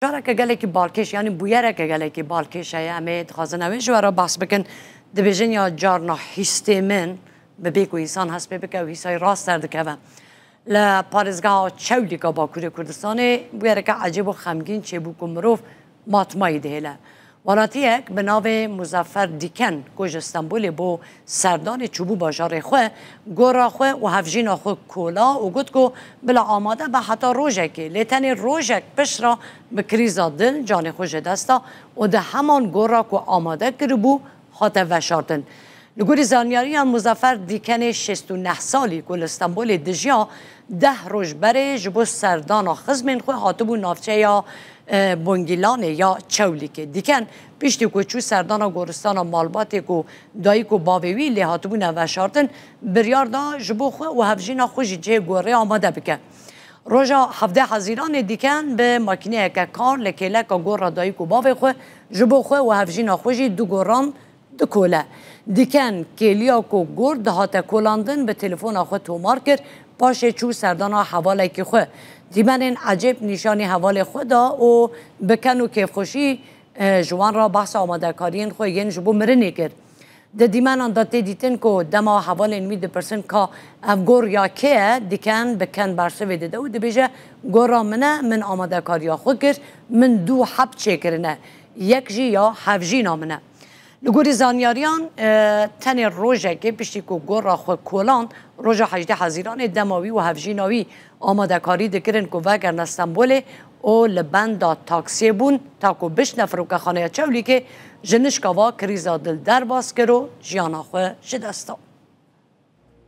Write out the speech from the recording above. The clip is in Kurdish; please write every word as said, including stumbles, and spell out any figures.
Careke gelekî balkêş, yanî bûyereke gelekî balkêş heye. Em ê dixwazin ew ê ji we re behs bikin. Dibêjin ya carna hîstê min bi bê ku însan hespê bike û hîsayî rast derdikeve. Li parêzgeha Çewlîka Bakurê Kurdistanê bûyereke ecêb û xemgîn çêbû ku mirov matmayî dihêle. Welatiyek bi navê Muzaffer Dîken ku ji Stenbolê bo serdanê çûbû bajarê xwe, gora xwe û hevjîna xwe kola û got ku bila amade be heta rojekê, lê tenê rojek pişt re bi krîza dil canê xwe ji dest da û di heman gora ku amade kiribû hate veşartin. Li gorî zanyariyan Muzaffer Dîkenê şêst û neh salî ku li Stenbolê dijiya, deh roj berê ji bo serdana xizmên xwe hatibû navçeya, e, Bongîlanê ya Çewlîgê. Dîken piştî ku çû serdana goristana malbatê ku dayik û bavê wî lê hatibûne veşartin, biryar da ji bo xwe û hevjîna xwe jî cihê gorê amade bike. Roja hevdeh Hezîranê Dîken bi makîneyeke kar li kêleka gora dayik û bavê xwe ji bo xwe û hevjîna xwe jî du goran dikole. Dîken kêliya ku gor dihate kolandin bi telefona xwe tomar kir, paşê çû serdana hevalekî xwe. Dîmenên ecêb nîşanî hevalê xwe da û bi ken û kêfxweşî, e, ji wan re behsa amadekariyên xwe yên ji bo mirinê kir. Di dîmenan de tê dîtin ku dema hevalên wî dipirsin ka ev gor ya kê ye, Dîken bi ken bersivê dide û dibêje, gora min e, min amadekariya xwe kir, min du heb çêkirine, yek jî ya hevjîna min e. Li gorî zanyariyan, e, tenê rojekê piştî ku gora xwe koland, roja hejdeh Hezîranê dema wî û hevjîna wî amadekarî dikirin ku vegerine Stenbolê û li benda taksiyê bûn, ta ku bişne firokexaneya Çewlîgê, ji nişka va krîza dil derbas kir û jiyana xwe ji dest da.